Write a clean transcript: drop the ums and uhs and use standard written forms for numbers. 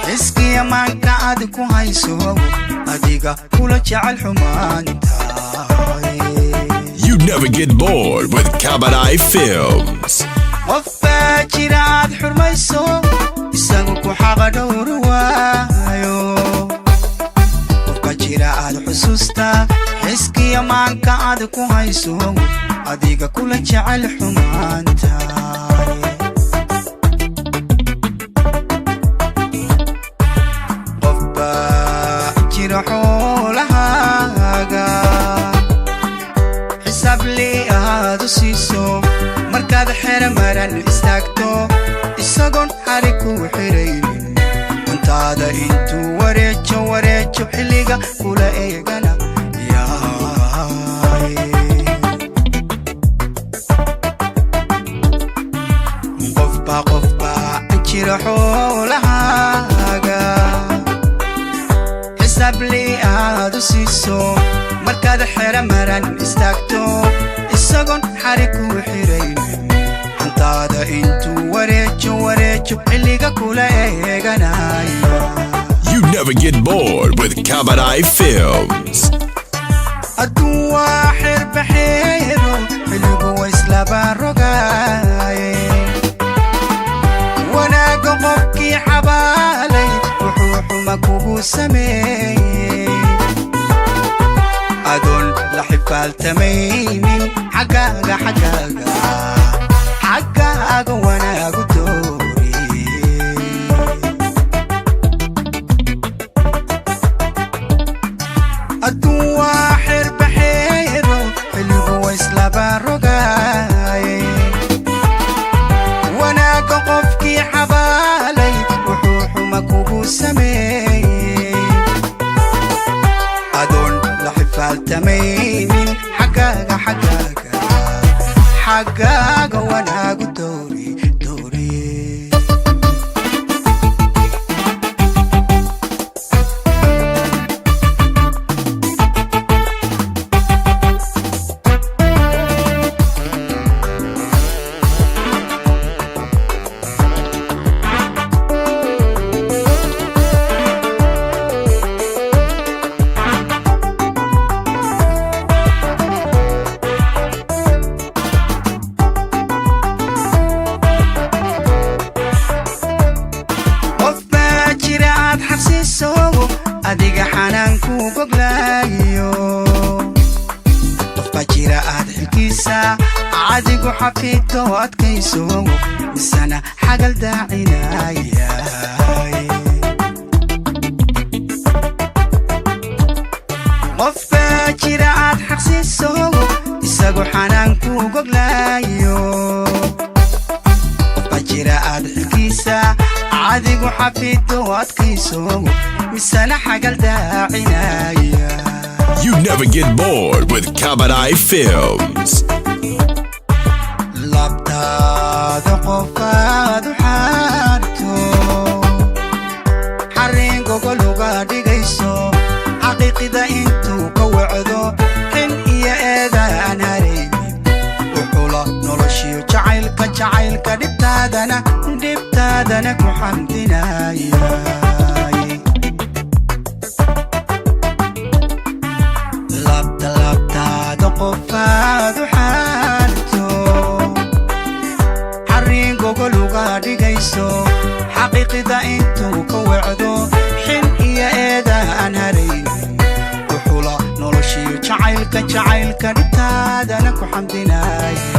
Xiskiya maanka aad ku hayso, adiga kula jecel xumaanta. You never get bored with Kabadai Films. Qof baa jira aad xurmayso, isagu ku xaqa dhowr waayo. Qofka jira aad xusuusta, xiskiya maanka aad ku hayso, adiga kula jecel xumaanta. Qof baa jira xoolahaaga xisaab lii ahaad u siiso, markaad xero maran istaagto, isagoon xari kuu xiraynin, hantaada intuu wareejo wareejo, xilliga kula eegana yaay. Qofbaa, qofbaa jira xoolahaaga xisaab lii aad u siiso, markaad xero maran istaagto, isagoon xari kuu xiraynin, hantaada intuu wareejo wareejo, xilliga kula eeganaya. You never get bored with Kabadai Films. Adduun waa xerbaxeero, xilligu wa islaba rogaaye. Wanaagga qofkii xabaalay, wuxuu xuma kugu sameeyey, adoon la xifaaltamaynin, xaggaaga, xaggaaga, xaggaaga wanaagu doori. Adduun waa xerbaxeero, xilligu wa islaba rogaaye. Wanaagga qofkii xabaalay, wuxuu xuma kugu sameeyey, adoon la xifaaltamaynin, xaggaaga, xaggaaga, xaggaaga wanaagu doori doori. Qof baa jira aad xabsiiso, adiga xanaanku goglaayo. Qof baa jira aad xilkiisa adigu xafido adkayso, misana xagal daacinaya. Qof baa jira aad xaqsiiso, isagu xanaanku goglaayo. Qofbaa jira aad xilkiisa adigu xafido adkayso, misana xagal daacinaya. You never get bored with Kabadai Films. Labtaada qofaad u xaarto, xarrin gogol uga dhigayso, xaqiiqida intuu ka wacdo, xin iyo eeda aan haraynin, wuxula noloshiyo jacaylka, jacaylka, dhibtaadana, dhibtaadana ku xamdinaya. Labta, labtaada qofaad u xaarto, xarrin gogol uga dhigayso, xaqiiqida intuu ka wacdo, xin iyo eeda aan haraynin, wuxula noloshiyo jacaylka, jacaylka, dhibtaadana ku xamdinaya.